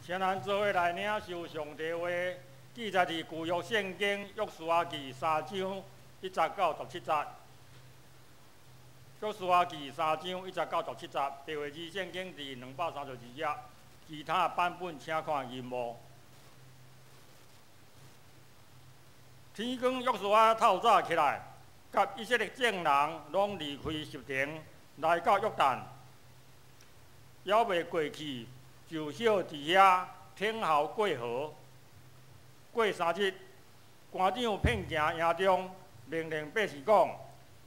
請咱做伙來領受上帝話，記載佇舊約聖經約書亞記三章一節到十七節。約書亞記三章一節到十七節，白話字聖經佇232頁，其他版本請看銀幕。天光，約書亞透早起來，佮以色列眾人攏離開實亭，來到約旦，猶未過去，就歇佇遐等候過河。過3日，官長遍行營中，命令百姓講：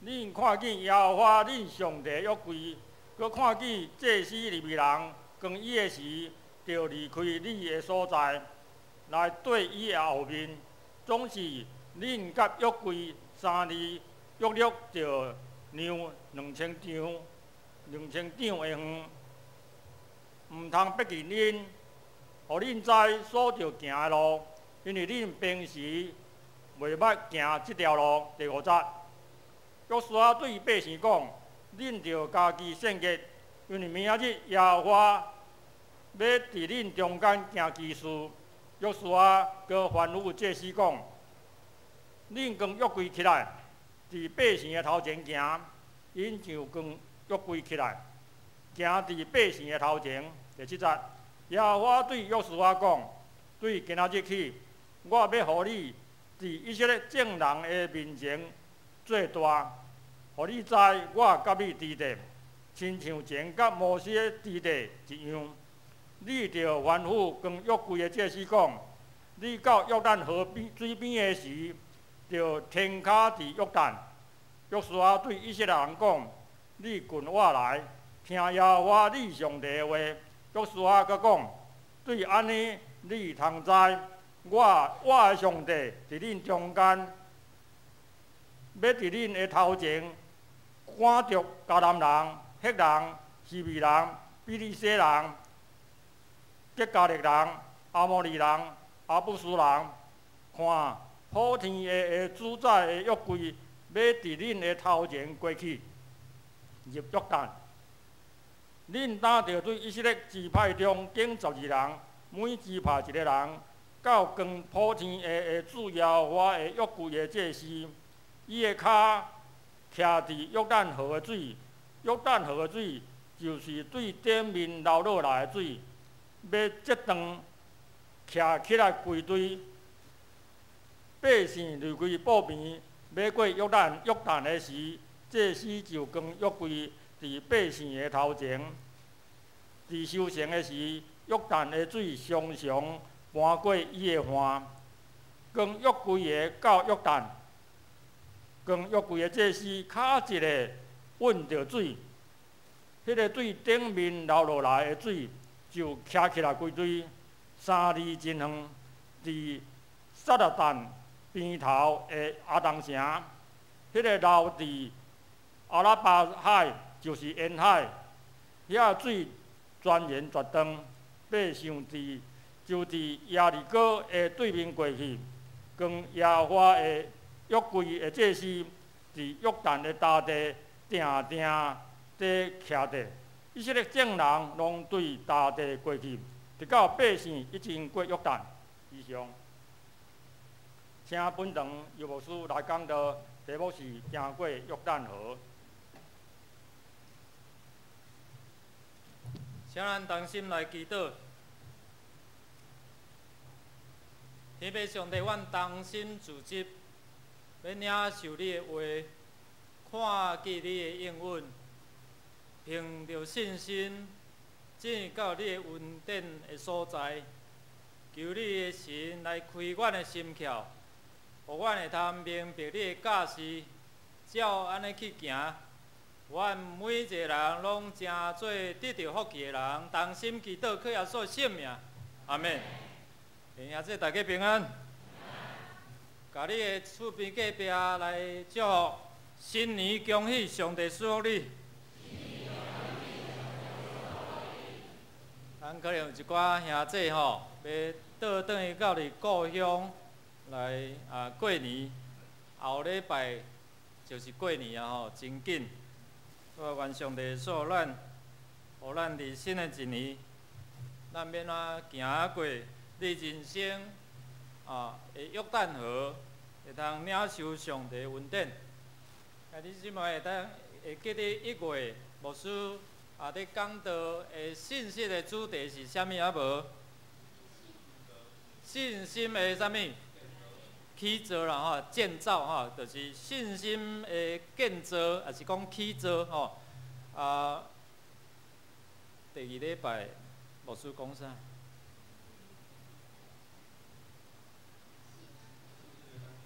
恁看見耶和華恁上帝約櫃，閣看見祭司利未人扛伊的時，著離開你的所在，來綴伊的後面。總是恁佮約櫃三里約略著量2000丈，2000丈的遠。毋通逼近恁，予恁知所著行的路，因為恁平時袂捌行這條路。第五節，約書亞對百姓講：恁著家己聖潔，因為明仔日耶和華欲佇恁中間行奇事。約書亞閣吩咐祭司講：恁扛約櫃起來，佇百姓的頭前行。𪜶就扛約櫃起來，行佇百姓的頭前。第七節，耶和華對約書亞講：對今仔日起，我欲予你佇以色列眾人的面前做大，予你知我佮你佇咧，親像前佮摩西佇咧一樣。你著吩咐扛約櫃的祭司講：你到約旦河邊水邊的時，著停跤佇約旦。約書亞對以色列人講：你近我來，聽耶和華你上帝的話。約書亞閣講：對按呢，你通知我我的上帝佇恁中間，欲佇恁的頭前趕逐迦南人、赫人、希未人、比利洗人、吉甲勒人、阿摩利人、耶布斯人。看，普天下的主宰的約櫃，欲佇恁的頭前過去，入約旦。恁當著對以色列支派中揀十二人，每支派一个人，到扛普天下的主耶和華的約櫃的祭司，伊的跤徛佇約旦河的水，約旦河的水就是對頂面流落來的水，欲折斷，徛起來歸隊。百姓離開布坪，欲過約旦約旦的時，祭司就扛約櫃佇百姓的頭前。佇收成的時，約旦的水常常漫過伊的岸。扛約櫃的到約旦，扛約櫃的祭司跤一个穩著水，彼个對頂面流落來的水就徛起來歸隊，3里真遠，佇撒勒但邊頭的亞當城，彼个流佇阿拉巴海，就是沿海，遐水全然絕斷。百姓佇就佇耶利哥的對面過去，扛耶和華的約櫃的祭司，佇約旦的大地定定佇徛著。以色列眾人攏對大地過去，直到百姓已經過約旦。以上，請本堂游牧師來講道，題目是行過約旦河。請咱同心來祈禱。天父上帝，阮同心聚集，欲領受你的話，看見你的應允，憑著信心進入到你的恩典的所在，求你的神來開阮的心竅，予阮會通明白你的教示，照按呢去行。阮每一個人攏成做得著福氣的人，同心祈禱，靠耶穌聖名，阿們。兄弟大家平安。共你的厝邊隔壁來祝福，新年恭喜，上帝賜福你。咱可能有一寡兄弟吼，欲倒轉去到佇故鄉來啊過年，後禮拜就是過年啊吼，真緊。我願上帝賜福咱，予咱佇新的一年，咱欲按怎行過你人生啊的約旦河，會通領受上帝恩典。啊，你這擺會當會記得1月牧師啊，佇講道的信息的主題是啥物啊無？信心的啥物？起造啦吼，建造吼，就是信心的建造，抑是講起造吼。啊，第二禮拜牧師講啥？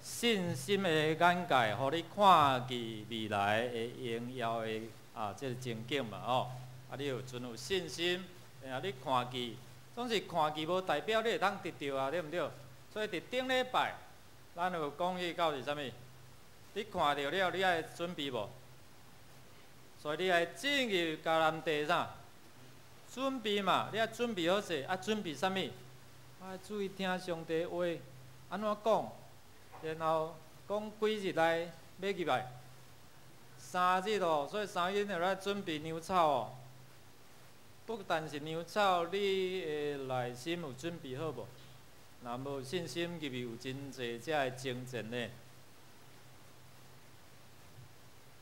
信心的眼界，予你看見未來的榮耀的啊，這個情景嘛吼。啊，你有存有信心，然後你看見，總是看見無代表你會當得著啊，對毋對？所以佇頂禮拜，咱有講去到是啥物？你看著了，你愛準備無？所以你愛進入迦南地啥？準備嘛，你愛準備好勢，啊，準備啥物？愛注意聽上帝話，按怎講？然後講幾日內欲入來？3日咯，所以3日就來準備糧草哦。不但是糧草，你的內心有準備好無？若無信心入去，有真濟遮的爭戰呢。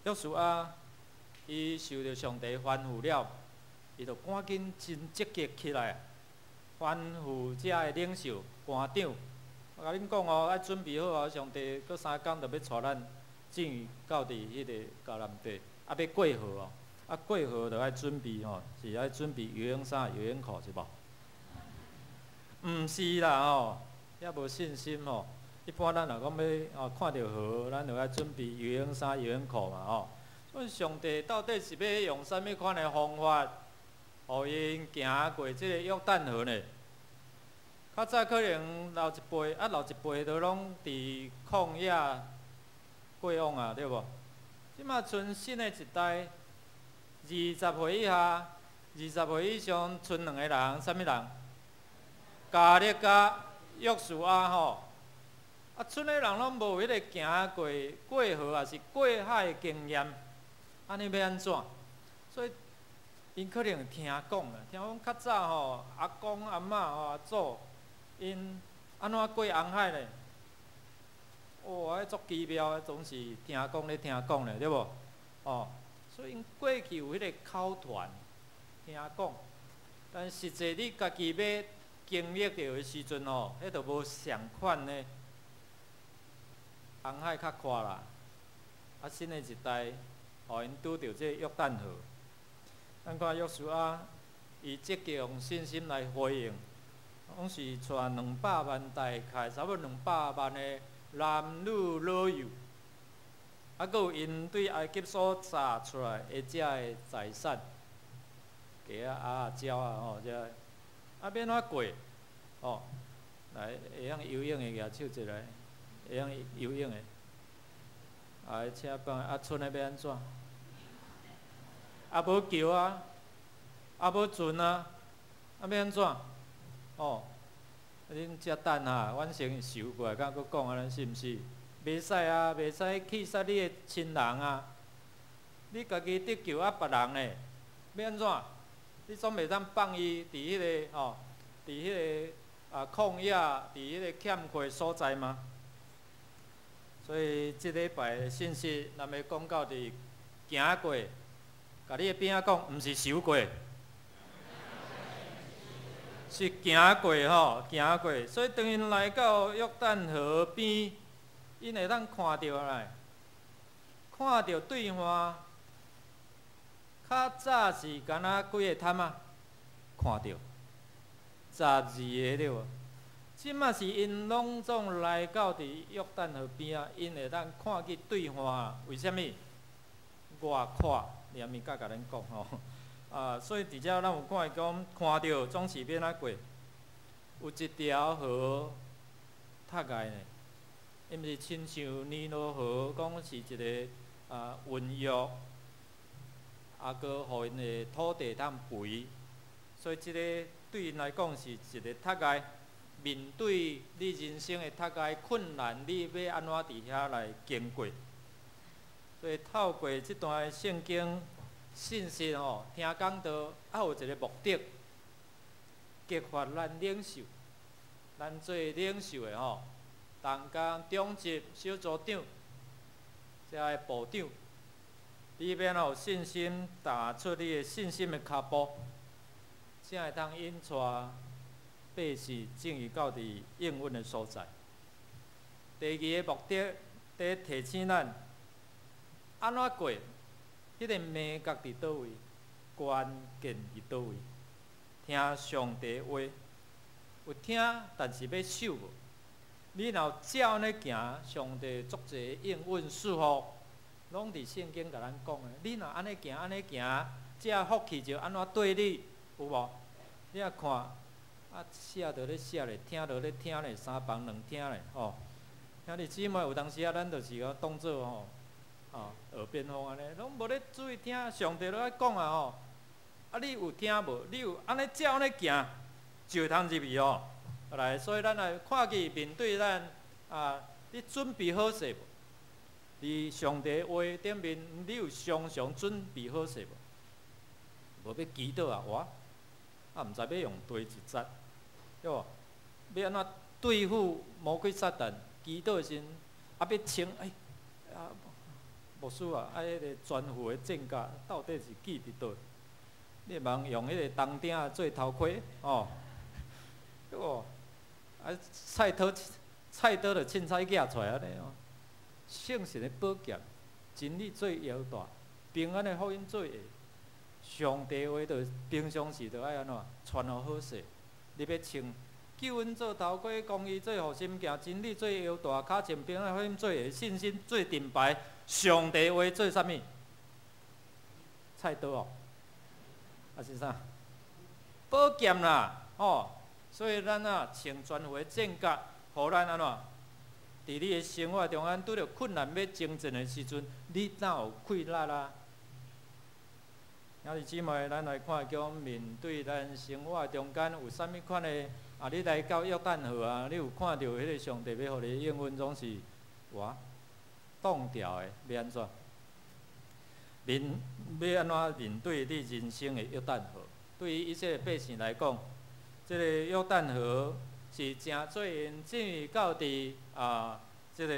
約書亞，伊受著上帝吩咐了，伊就趕緊真積極起來，吩咐遮的領袖官長。我共恁講哦，愛準備好哦，上帝閣3工就欲帶咱進入到佇彼個迦南地，啊，欲過河哦，啊，過河就愛準備吼，是愛準備游泳衫、游泳褲是無？毋是啦吼，遐無信心吼。一般咱若講欲哦看著河，咱就愛準備游泳衫、游泳褲嘛吼。所以上帝到底是欲用啥物款的方法，予𪜶行過這個約旦河呢？較早可能老一輩，啊老一輩都攏佇曠野過往啊，對無？這馬賰新的一代，20歲以下、20歲以上，賰兩個人，啥物人？迦勒佮約書亞吼。啊，賰的人攏無彼個行過過河，抑是過海的經驗，按呢欲按怎？所以𪜶可能聽講啦，聽講較早吼，阿公阿嬤吼阿祖。𪜶按怎過紅海呢？哦，彼足奇妙的，總是聽講咧聽講咧，對無？哦，所以𪜶過去有彼個口傳聽講，但實際你家己欲經歷著的時陣吼，彼就無仝款呢。紅海較闊啦，啊，新的一代，予𪜶拄著這個約旦河。咱看約書亞，伊積極用信心來回應。攏是帶200萬，大概差不多200萬的男女老幼，啊，閣有𪜶對埃及所賺出來的遮的財產，雞仔、鴨仔、鳥仔吼，遮的，啊，欲按怎過？哦，來會曉游泳的舉手一下，會曉游泳的，啊，請幫啊，賰的欲按怎？啊，無橋啊，啊，無船啊，啊，欲按怎？哦，恁遮等下，阮先想過來，才閣講按呢是毋是？袂使啊，袂使去殺你的親人啊！你家己得救啊，別人呢？欲按怎？你總袂當放伊佇彼個吼，佇彼個啊曠野，佇彼個欠缺所在嗎？所以這禮拜的信息，咱欲講到佇行過，共你的邊仔講，毋是受過。是行過吼，行過，所以當𪜶來到約旦河邊，𪜶會當看著來，看著對岸，較早是敢若幾个忝仔？看著12個對無？這馬是𪜶攏總來到佇約旦河邊仔，𪜶會當看見對岸，為啥物？外闊，連物甲共恁講吼。啊，所以佇遮咱有看伊講，看著總是欲按怎過？有一條河窒礙呢，伊毋是親像尼羅河，講是一個啊孕育，啊，閣予𪜶的土地通肥，所以這个對𪜶來講是一個窒礙。面對你人生的窒礙困難，你欲按怎佇遐來經過？所以透過這段聖經信息吼，聽講道，猶有一個目的，激發咱領受，咱做領袖的吼，同工、長執、小組長，遮的部長，你欲按怎有信心踏出你的信心的跤步，才會當引帶百姓進入到佇應允的所在。第二个目的，佇提醒咱按怎過，彼个眉角佇佗位，關鍵佇佗位？聽上帝話，有聽，但是欲守無？你若照按呢行，上帝足濟應允祝福，攏佇聖經共咱講的。你若按呢行，按呢行，這福氣就按怎對你，有無？你若看，啊寫就咧寫咧，聽就咧聽咧，三房兩廳咧，吼。兄弟姊妹有當時啊，咱就是講當做吼，啊耳邊風按呢，攏無咧注意聽，上帝攏愛講啊吼。啊，你有聽無？你有按呢照按呢行，就會通入去哦。來，所以咱來看見面對咱啊，你準備好勢無？佇上帝話頂面，你有常常準備好勢無？無欲祈禱啊，哇！啊，毋知欲用佗一節，對無？欲按怎對付魔鬼撒旦？祈禱的時陣，啊，欲穿哎，啊，牧師啊，啊，彼个全副的戰甲到底是記佇佗？你會茫用彼个銅鼎做頭盔哦，對無？啊，菜刀菜刀就凊彩舉出來按呢哦。聖神的寶劍，真理做腰帶，平安的福音做鞋。上帝話就平常時就愛按怎穿予好勢。你欲穿救恩做頭盔，公義做護心鏡，真理做腰帶，跤穿平安福音做鞋，信心做盾牌。上帝話做啥物？菜刀哦，還是啥？寶劍啦，吼！所以咱啊穿全副的戰甲，予咱按怎？佇你的生活中間拄著困難欲征戰的時陣，你哪有氣力啊？兄弟姊妹，咱來看講面對咱生活中間有啥物款的啊？你來到約旦河啊，你有看著彼个上帝欲予你應允總是哇擋掉的，欲按怎？面欲按怎面對你人生的約旦河？對於以色列百姓來講，這个約旦河是成做𪜶進入到佇啊，這个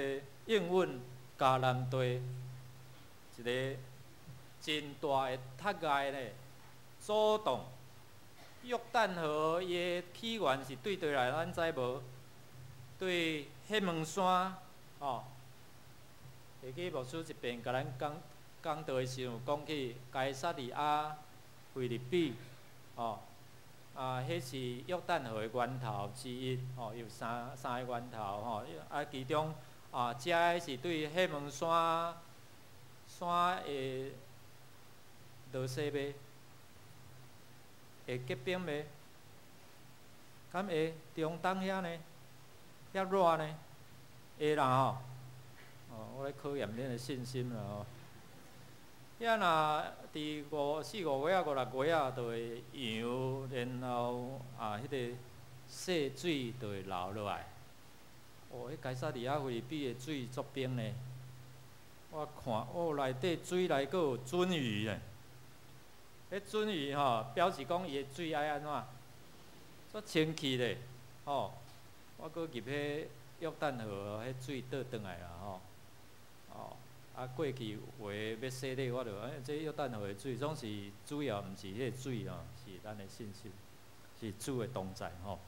應允迦南地一个真大的窒礙咧，阻擋。約旦河伊的起源是對佗來，咱知無？對彼門山，吼。會記牧師一遍共咱講講道的時陣，有講起該撒利亞腓立比，吼，啊，彼是約旦河的源頭之一，吼，有三个源頭，吼，啊，其中啊，遮的是對彼門山山會落雪袂？會結冰袂？敢會？中東遐呢？遐熱呢？會啦吼！哦，我咧考驗恁的信心啦吼。遐若佇五四五月仔、五六月仔，就會揚，然後啊，彼个雪水就會流落來。哦，彼該撒利亞腓立比的水足冰呢。我看哦，內底水內閣有鱒魚呢。彼鱒魚吼，表示講伊的水愛按怎？足清氣咧，吼！我閣入彼約旦河，彼水倒轉來啦，吼！哦，啊過去有的欲洗禮，我就欸，這約旦河的水總是主要毋是彼个水吼，是咱的信心，是主的同在吼。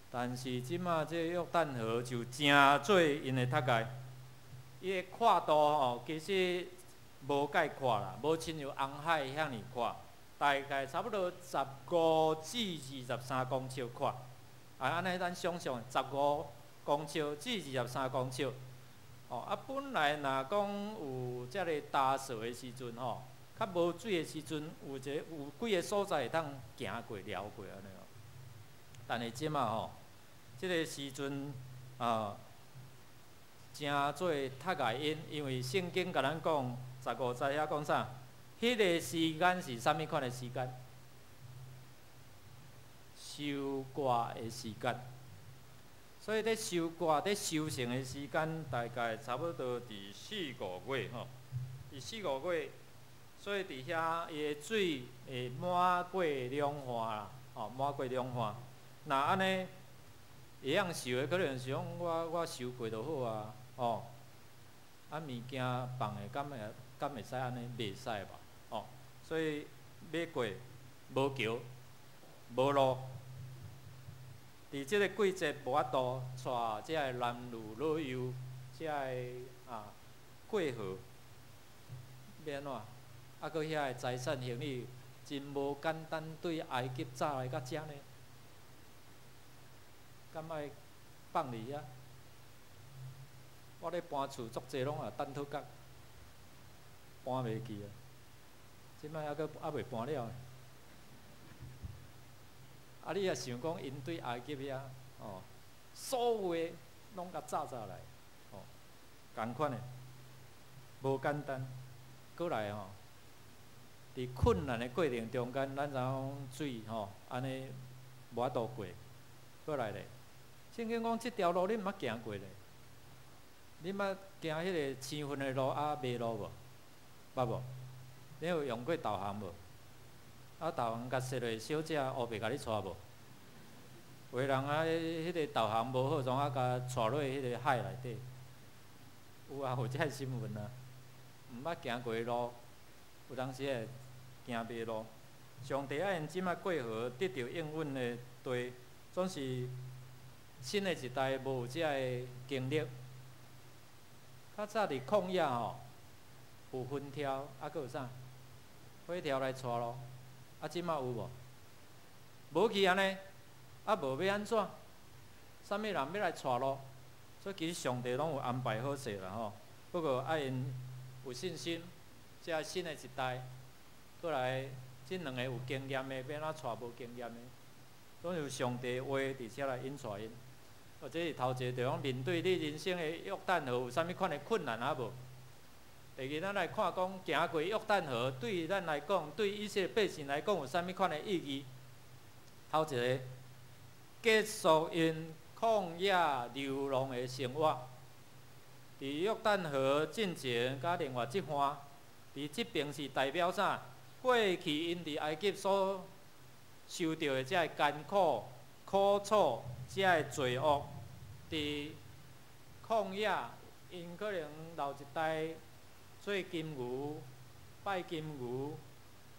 但是這馬這約旦河就成做𪜶的窒礙，伊的闊度吼，其實無介闊啦，無親像紅海遐爾闊，大概差不多15至23公尺闊。啊，按呢咱想象，15公尺至23公尺。哦，啊，本來若講有遮个焦燥的時陣吼，較無水的時陣，有一个有幾个所在會當行過、撩過按呢哦。但是這馬吼，這个時陣啊，成做窒礙𪜶，因為聖經共咱講，15節遐講啥？彼个時間是啥物款的時間？收割的時間。所以佇收割、佇收成的時間，大概差不多佇四五月吼，佇四五月，所以佇遐伊的水會滿過兩岸啦。哦，滿過兩岸。若按呢會曉受的，可能是講我受過就好啊，哦，啊物件放的敢會使按呢？袂使吧，哦，所以欲過無橋無路，佇這个季節無法度帶這个男女老幼，這个啊過河，欲按怎？啊，閣遐个財產行李真無簡單，對埃及走來到遮呢，敢愛放佇遐？我咧搬厝足濟攏也等討角，搬袂去啊！這擺猶閣猶未搬了呢。啊，你若想講𪜶對埃及遐，哦，所有的攏共紮紮來，哦，仝款的，無簡單。閣來吼，佇困難的過程中間，咱知影講水吼，按呢無法度過。閣來咧，聖經講這條路你毋捌行過咧，你捌行彼个生分的路啊迷路無？捌無？你有用過導航無？啊，導航共設落小姐烏白共你帶無？有的人啊，彼个導航無好，總啊共帶落彼个海內底。有啊，有這个新聞啊。毋捌行過的路，有當時會行迷路。上帝愛𪜶這擺過河，得著應允的地，總是新的一代無有這个經歷。較早佇曠野吼，有雲柱，啊，閣有啥？火柱來帶路。啊，這擺有無？無去按呢？啊，無欲按怎？啥物人欲來帶路？所以其實上帝攏有安排好勢啦吼。不過愛𪜶有信心，這新的一代過來，這兩个有經驗的，欲按怎帶無經驗的？總有上帝話佇遮來引帶𪜶。哦，這是頭一个地方，面對你人生的約旦河有啥物款的困難啊無？第二，咱來看講行過約旦河，對咱來講，對以色列百姓來講有啥物款的意義？頭一个，結束𪜶曠野流浪的生活。佇約旦河進前，佮另外這岸，佇這爿是代表啥？過去𪜶佇埃及所受著的這个艱苦、苦楚、這个罪惡，佇曠野，𪜶可能老一代做金牛、拜金牛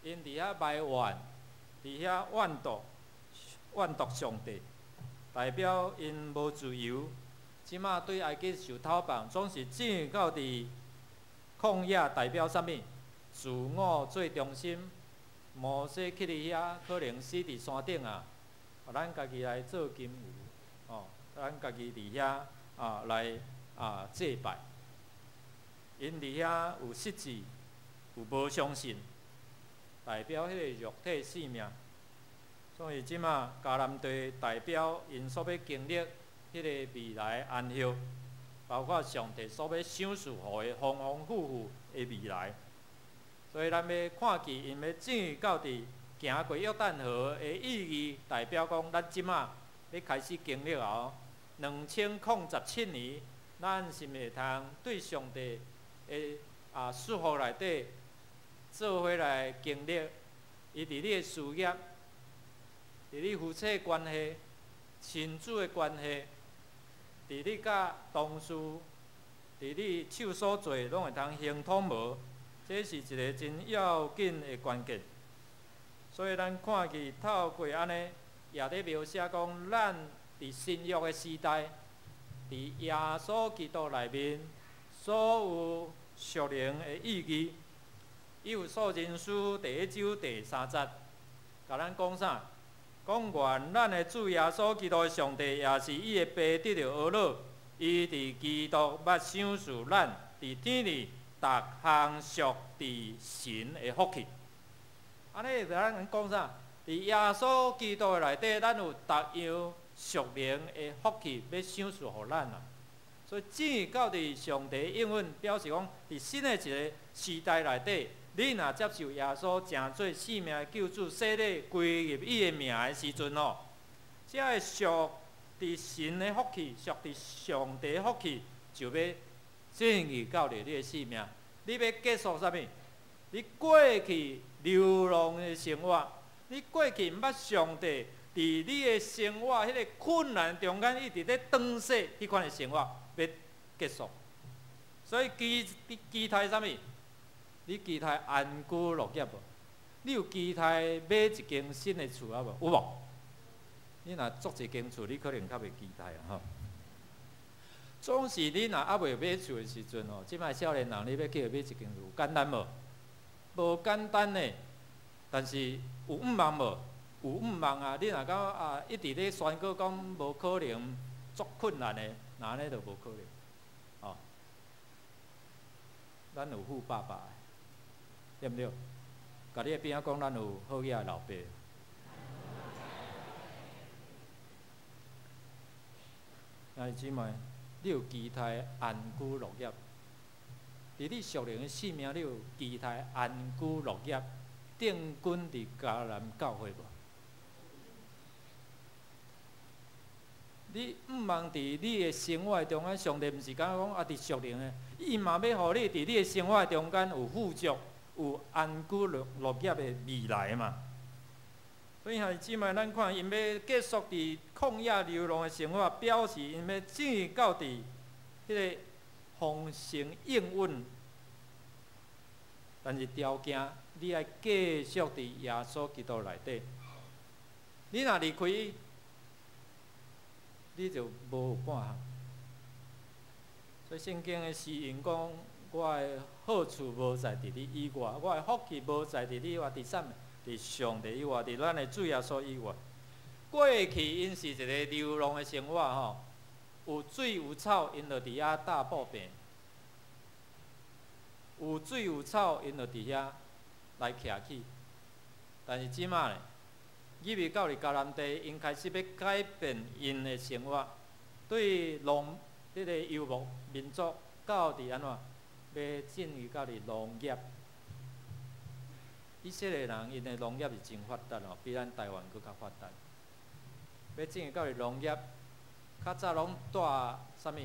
，𪜶佇遐埋怨，佇遐怨毒、怨毒上帝，代表𪜶無自由。這馬對埃及受討放，總是進到佇曠野，代表啥物？自我做中心。摩西去佇遐，可能死佇山頂啊！咱家己來做金牛，哦，咱家己佇遐啊來啊祭拜。𪜶佇遐有失志，有無相信，代表彼个肉體性命。所以這馬迦南地代表𪜶所欲經歷彼个未來安息，包括上帝所欲賞賜予的豐豐富富的未來。所以咱欲看見𪜶欲進到佇行過約旦河的意義，代表講咱這馬欲開始經歷哦，2017年，咱是毋是會通對上帝的啊祝福內底做伙來經歷？伊佇你的事業，佇你夫妻關係、親子的關係，佇你佮同事，佇你手所做，攏會通亨通無？這是一个真要緊的關鍵。所以咱看見透過按呢，也咧描寫講，咱佇新約的時代，佇耶穌基督內面，所有屬靈的意義。以弗所人書第一章第三節，共咱講啥？講願咱的主耶穌基督的上帝，也是伊的爸得著呵咾，伊佇基督捌賞賜咱佇天裡逐項屬佇神的福氣。按呢，咱講啥？佇耶穌基督的內底，咱有逐樣屬靈的福氣，欲賞賜予咱啊。所以，進到佇上帝應允，表示講，佇新的一个時代內底，你若接受耶穌成做生命的救主，洗禮歸入伊的名的時陣哦，這个屬佇神的福氣，屬佇上帝的福氣，就欲進入到你的生命。你欲結束啥物？你過去流浪的生活，你過去毋捌上帝佇你的生活彼個困難中間，一直咧轉世彼款的生活欲結束。所以期期待啥物？你期待安居樂業無？你有期待買一間新的厝啊無？有無？你若足濟間厝，你可能較袂期待啊吼。總是你若猶未買厝的時陣吼，這擺少年人你欲去買一間厝，簡單無？無簡單呢。但是有向望無？有向望啊！你若講啊，一直咧宣告講無可能，足困難的，那按呢就無可能。哦，咱有富爸爸，對毋對？共你的邊仔講，咱有好額的老爸。兄弟姊妹，你有期待安居樂業？佇你屬靈的生命，你有期待安居樂業，定根佇迦南教會無？你向望佇你的生活中間，上帝毋是敢若講啊，佇屬靈的，伊嘛欲予你佇你的生活中間有富足、有安居樂業的未來嘛。所以兄弟姊妹，咱看𪜶欲結束佇曠野流浪的生活，表示𪜶欲進入到佇彼個豐盛應允。但是條件，你愛繼續佇耶穌基督內底。你若離開伊，你就無有半項。所以聖經的詩人講：我的好處無在佇你以外，我的福氣無在佇你以外，佇啥物？佇上帝以外，佇咱的主耶穌以外。過去𪜶是一個流浪的生活吼，有水有草，𪜶就佇遐搭布棚；有水有草，𪜶就佇遐來徛起。但是這馬呢，入去到佇迦南地，𪜶開始欲改變𪜶的生活，對農這个遊牧民族到佇按怎，欲進入到佇農業。以色列人𪜶的農業是真發達哦，比咱台灣閣較發達。欲進入到佇農業，較早攏蹛啥物？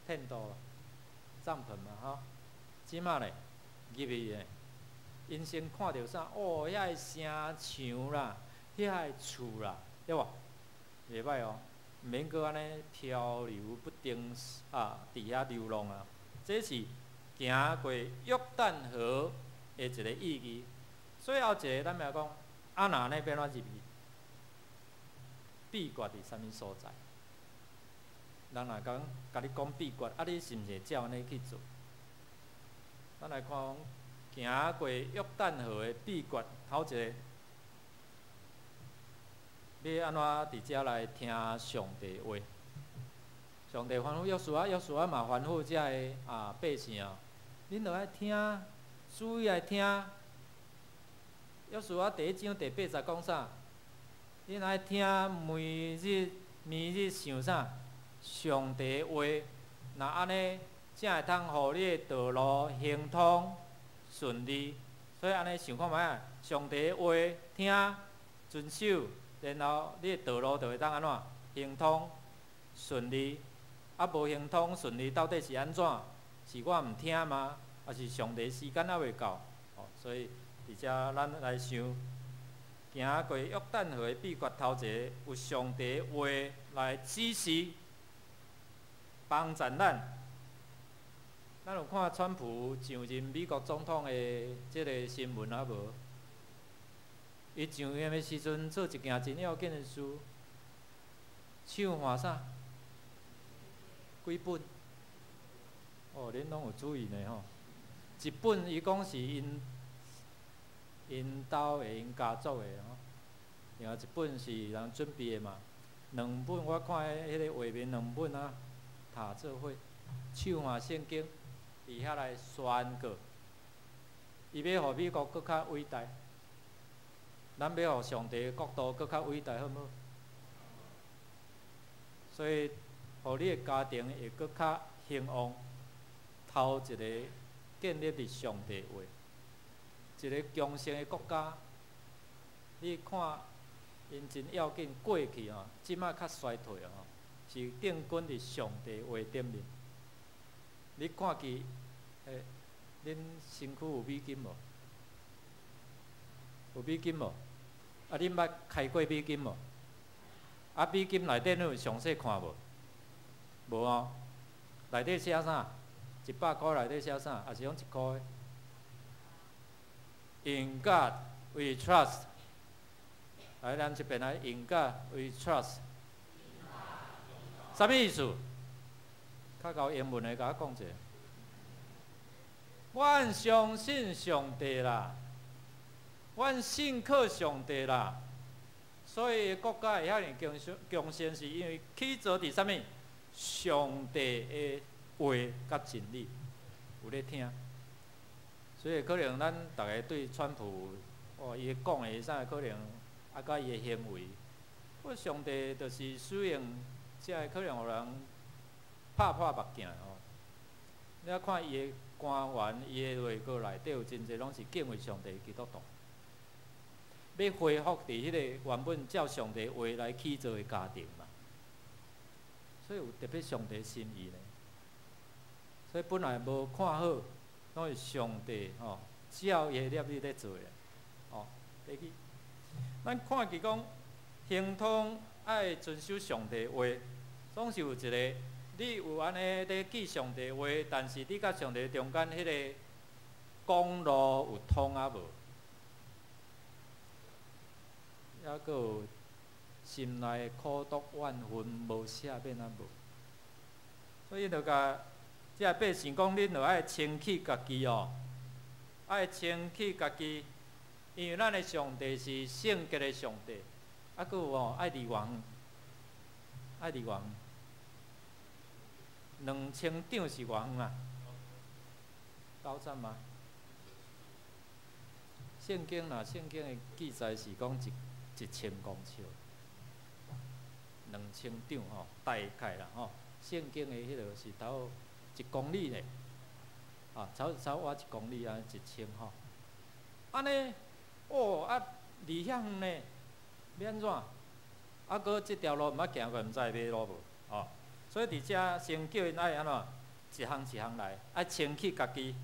テント、帳篷嘛吼。這馬咧入去咧，𪜶先看著啥？哦，遐个城牆啦，遐个厝啦，對無？袂䆀哦，毋免閣按呢漂流不定啊，佇遐流浪啊。這是行過約旦河的一個意義。最後一个，咱欲講，啊若按呢欲按怎入去？秘訣佇啥物所在？人若講，共你講秘訣，啊，你是毋是會照按呢去做？咱來看，行過約旦河的秘訣，頭一个，欲按怎佇遮來聽上帝話？上帝吩咐約書亞，約書亞嘛吩咐遮个啊百姓哦，恁著愛聽，注意來聽。約書亞第一章第八節講啥？恁愛聽每日每日想啥？上帝話，若按呢，才會通予你的道路亨通順利。所以按呢想看覓啊？上帝話聽遵守，然後你的道路就會當按怎亨通順利。啊，無亨通順利，到底是按怎？是我毋聽嗎？抑是上帝時間猶未到？哦，所以佇遮咱來想，行過約旦河的秘訣，頭一个有上帝話來指示幫助咱。咱有看川普上任美國總統的這个新聞啊無？伊上任的時陣做一件真要緊的事，唱和啥？幾本？哦，恁攏有注意呢吼。一本伊講是𪜶𪜶兜的、𪜶家族的吼，另外一本是人準備的嘛。兩本我看彼个畫面兩本啊，讀做伙，唱和聖經，佇遐來宣告。伊欲予美國閣較偉大，咱欲予上帝的國度閣較偉大，好毋好？所以，予你的家庭會閣較興旺。頭一個建立佇上帝話，一个強盛的國家，你看𪜶真要緊，過去吼，這馬較衰退啊吼，是定根佇上帝話頂面。你看見，欸，恁身軀有美金無？有美金無？啊，恁捌開過美金無？啊，美金內底你有詳細看無？無哦。內底寫啥？100箍內底寫啥？抑是講1箍的？In God we trust。來，咱這邊來，In God we trust。啥物意思？較𠢕英文的，共我講者。阮相信上帝啦，阮信靠上帝啦，所以國家會遐爾強強盛，是因為起造佇啥物？上帝的話佮真理有咧聽，所以可能咱逐个對川普，哦，伊講的啥可能，啊，佮伊的行為，我上帝就是使用這个可能予人拍破目鏡吼。你看伊的官員，伊的內閣內底有真濟攏是敬畏上帝的基督徒，欲恢復佇彼個原本照上帝話來起造的家庭嘛。所以有特別上帝心意呢。所以本來無看好，攏是上帝吼照伊的立意咧做的，哦。第二，咱看見講，亨通愛遵守上帝話，總是有一个你有按呢咧記上帝話，但是你佮上帝中間彼个公路有通啊無？抑閣有心內苦毒怨恨無赦免啊無？所以就共這百姓講，恁著愛清氣家己哦，愛清氣家己，因為咱的上帝是聖潔的上帝。啊，閣有哦，愛離偌遠？愛離偌遠？2000丈是偌遠啊？九十嗎？聖經若聖經的記載是講1000公尺，2000丈吼，大概啦吼。聖經的彼个是頭1公里呢，啊，差倚1公里啊，一千吼。按呢，哦啊，離遐遠呢，欲按怎？啊，閣這條路毋捌行過，毋知會迷路無？哦，所以佇遮先叫𪜶愛按怎？一項一項來，愛清氣家己。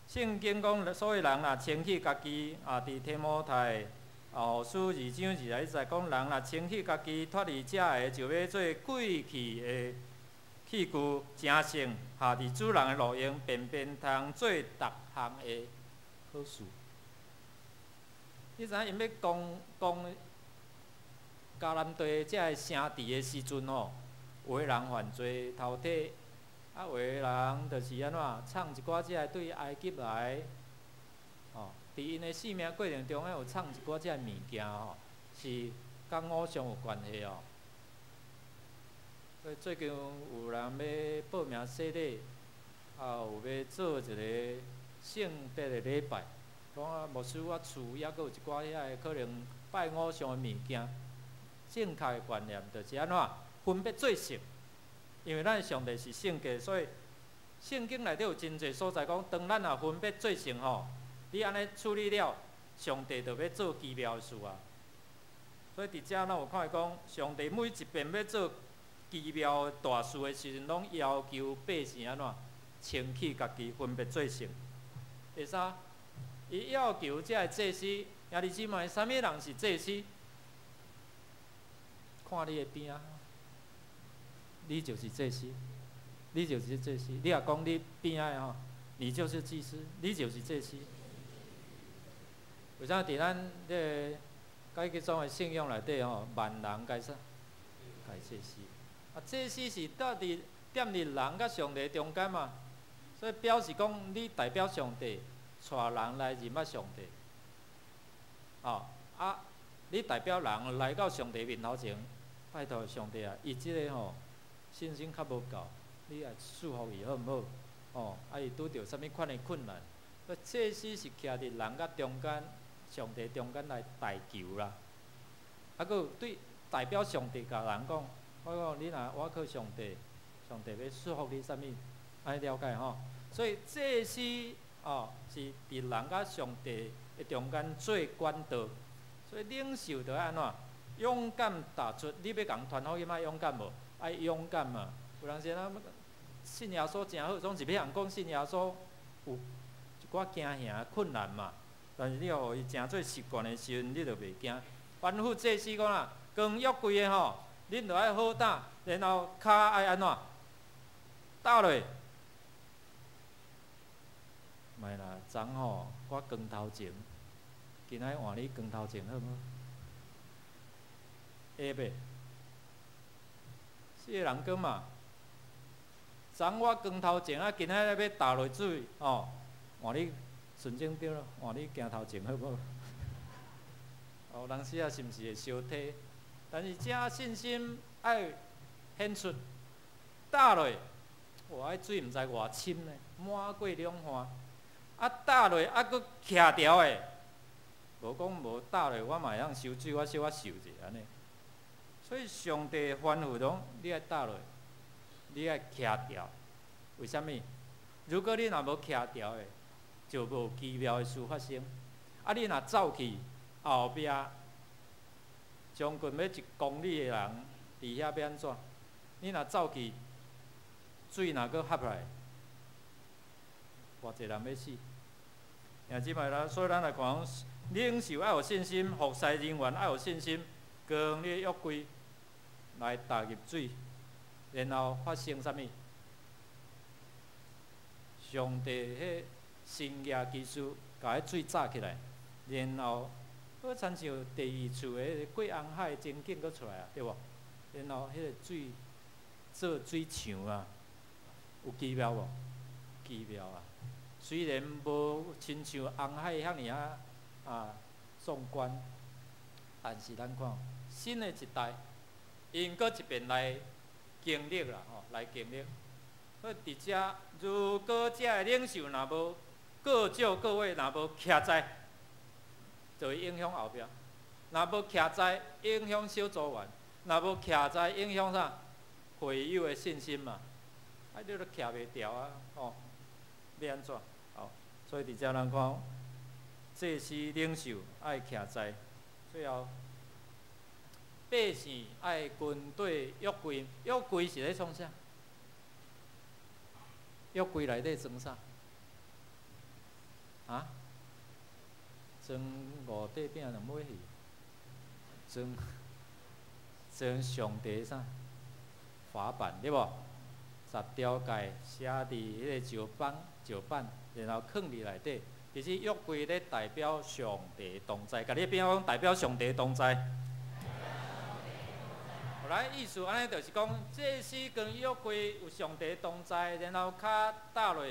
聖經講，所以人若清氣家己，啊，佇提摩太後書2章21節講，人若清氣家己，脫離這个，就欲做貴氣的器具，成聖，下佇主人的路用，便便通做逐項的好事。你知影𪜶欲攻攻迦南地這个城池的時陣吼，有的人犯罪偷提，啊，有的人就是按怎藏一寡這个對埃及來，吼，佇𪜶的性命過程中，有藏一寡這个物件吼，是佮偶像有關係哦。所以最近有人欲報名洗禮，啊，有欲做一个聖別的禮拜，講啊，牧師，我厝抑閣有一寡遐个可能拜偶像的物件，正確的觀念就是按怎分別做聖，因為咱上帝是聖潔，所以聖經內底有真濟所在講，當咱若分別做聖吼，你按呢處理了，上帝就欲做奇妙的事啊。所以佇遮咱有看見講，上帝每一遍欲做奇妙大事的時陣，攏要求百姓按怎清氣家己，分別做聖。第三，伊要求這个祭司，兄弟姊妹，啥物人是祭司？看你的邊仔，你就是祭司，你就是祭司。你若講你邊仔的吼，你就是祭司，你就是祭司。為啥佇咱這个改革宗的信仰內底吼，萬人皆啥？皆祭司。啊，祭司是踮佇踮佇人佮上帝中間嘛，所以表示講你代表上帝，帶人來認捌上帝。哦，啊，你代表人來到上帝面頭前，拜託上帝啊，伊這个吼信心較無夠，你來賜福伊好毋好？哦，啊，伊拄著啥物款的困難？所以祭司是徛佇人佮中間，上帝中間來代求啦。啊，閣有對代表上帝共人講，我講你若倚靠上帝，上帝欲賜福你啥物？按呢了解吼。所以祭司哦是佇人佮上帝的中間做管道，所以領袖著愛按怎勇敢踏出，你欲共人傳福音愛勇敢無？愛勇敢嘛。有人說啊，信耶穌誠好，總是欲人講信耶穌有一寡驚嚇困難嘛。但是你予伊成做習慣的時陣，你就袂驚。吩咐祭司講啦，扛約櫃的吼，恁著愛好膽，然後跤愛按怎？踏落。莫啦，昨吼我扛頭前，今仔換你扛頭前好無？會袂？四個人講嘛，昨我扛頭前啊，今仔欲踏落水吼，換你順正對咯，換你行頭前好無？哦，有當時啊，是毋是會相推？但是這信心愛顯出，踏落，哇！彼水毋知偌深呢，滿過兩岸，啊踏落啊，閣徛牢的，無講無踏落，我嘛會當收水，我小可受者按呢。所以上帝吩咐講，你愛踏落，你愛徛牢。為啥物？如果你若無徛牢的，就無奇妙的事發生。啊，你若走去後壁，將近欲一公里的人佇遐欲按怎？你若走去，水若閣合來，偌濟人欲死。兄姊妹啦，所以咱來看，領袖愛有信心，服侍人員愛有信心，扛你的約櫃來踏入水，然後發生啥物？上帝彼神蹟奇事，共彼水炸起來，然後好親像第二次的過紅海情景閣出來啊，對無？然後彼个水做水牆啊，有奇妙無？奇妙啊！雖然無親像紅海遐爾仔啊壯觀，但是咱看新的一代，𪜶閣一遍來經歷啦，吼，來經歷。所以佇遮，如果遮的領袖若無告訴各位，若無徛在，就會影響後壁；若無徛在，影響小組員；若無徛在，影響啥？會友的信心嘛。啊，你都徛袂牢啊，吼，欲按怎？吼，所以佇遮咱看，祭司領袖愛徛在，最後百姓愛跟綴約櫃，約櫃是咧創啥？約櫃內底裝啥？啊？裝五塊餅兩尾魚，裝裝上帝啥？法版對無？十條誡寫佇彼个石板石板，然後囥佇內底。其實約櫃咧代表上帝同在，共你邊仔講代表上帝同在。後來意思按呢，就是講，祭司扛約櫃有上帝同在，然後跤踏落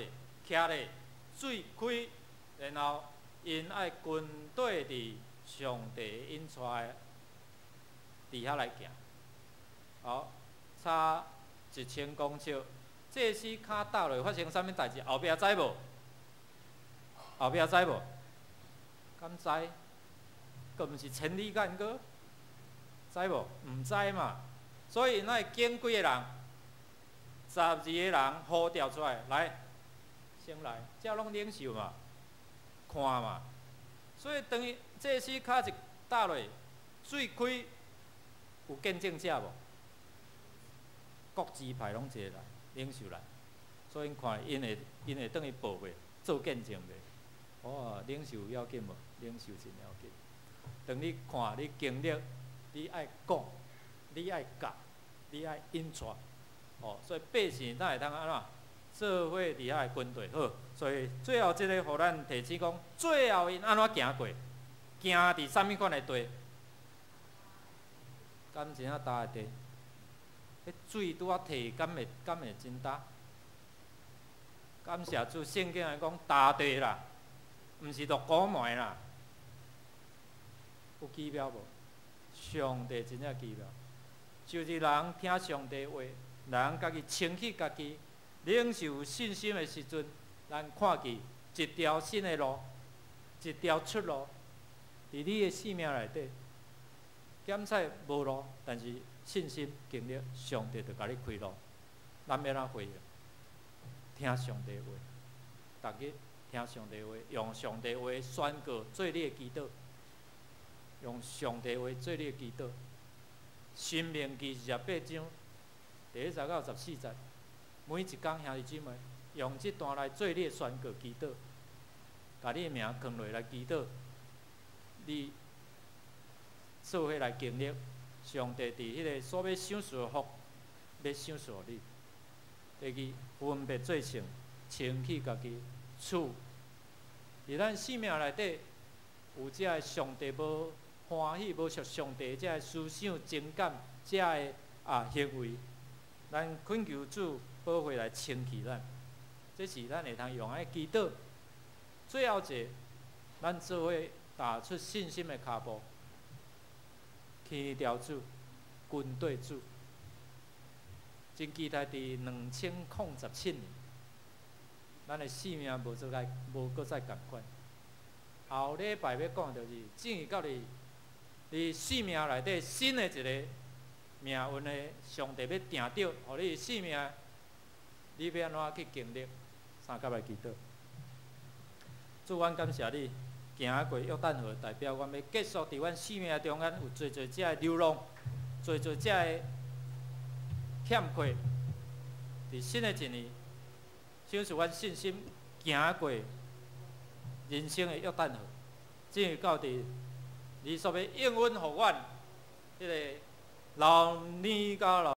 徛咧水開，然後𪜶愛跟綴佇上帝引帶佇遐來行。好，差1000公尺，祭司跤踏落發生啥物代誌？後壁知無？後壁知無？敢知？閣毋是千里眼閣？知無？毋知嘛。所以咱會揀幾个人，12個人呼召出來，來，先來，這攏領袖嘛，看嘛。所以當伊祭司跤一踏落，水開，有見證者無？各支派攏一個來，領袖來，所以𪜶看𪜶會轉去報未？做見證未？哦，領袖要緊無？領袖真要緊。當你看你經歷，你愛講，你愛教，你愛引帶，哦，所以百姓才會通按怎做伙佇遐跟綴好。所以最後這个予咱提醒講，最後𪜶按怎行過？行佇啥物款的地？敢真正焦的地？彼水拄仔退，敢會真焦？感謝主，聖經來講焦地啦，毋是落古糜啦。有奇妙無？上帝真正奇妙，就是人聽上帝話，人家己清去家己，領袖有信心的時陣，咱看見一條新的路，一條出路，佇你的生命內底，檢測無路，但是信心經歷，上帝就共你開路。咱欲按怎回應？聽上帝話，逐日聽上帝話，用上帝話宣告做你的祈禱，用上帝話做你的祈禱。申命記28章第一節到14節，每一工兄弟姊妹用這段來做你的宣告祈禱，共你的名囥落來祈禱，你做伙來經歷上帝佇彼个所欲賞賜的福，欲賞賜予你。第二，分別做聖，清去家己處。佇咱生命內底有這个上帝無歡喜、無屬上帝這个思想、情感、這个行為，咱懇求主寶血來清去咱。這是咱會通用來祈禱。最後一个，咱做伙踏出信心的跤步，牽牢主，跟綴主。真期待佇2017年，咱的生命無做該無閣再仝款。後禮拜欲講就是，進入到你你生命內底新的一个命運的上帝欲定著，予你生命，你欲按怎去經歷？相佮來祈禱。主，阮感謝你，行過約旦河，代表阮欲結束佇阮生命中間有濟濟這个流浪，濟濟這个欠缺。佇新的一年，賞賜阮信心行過人生的約旦河，進入到佇你所欲應允予阮彼个老年到老。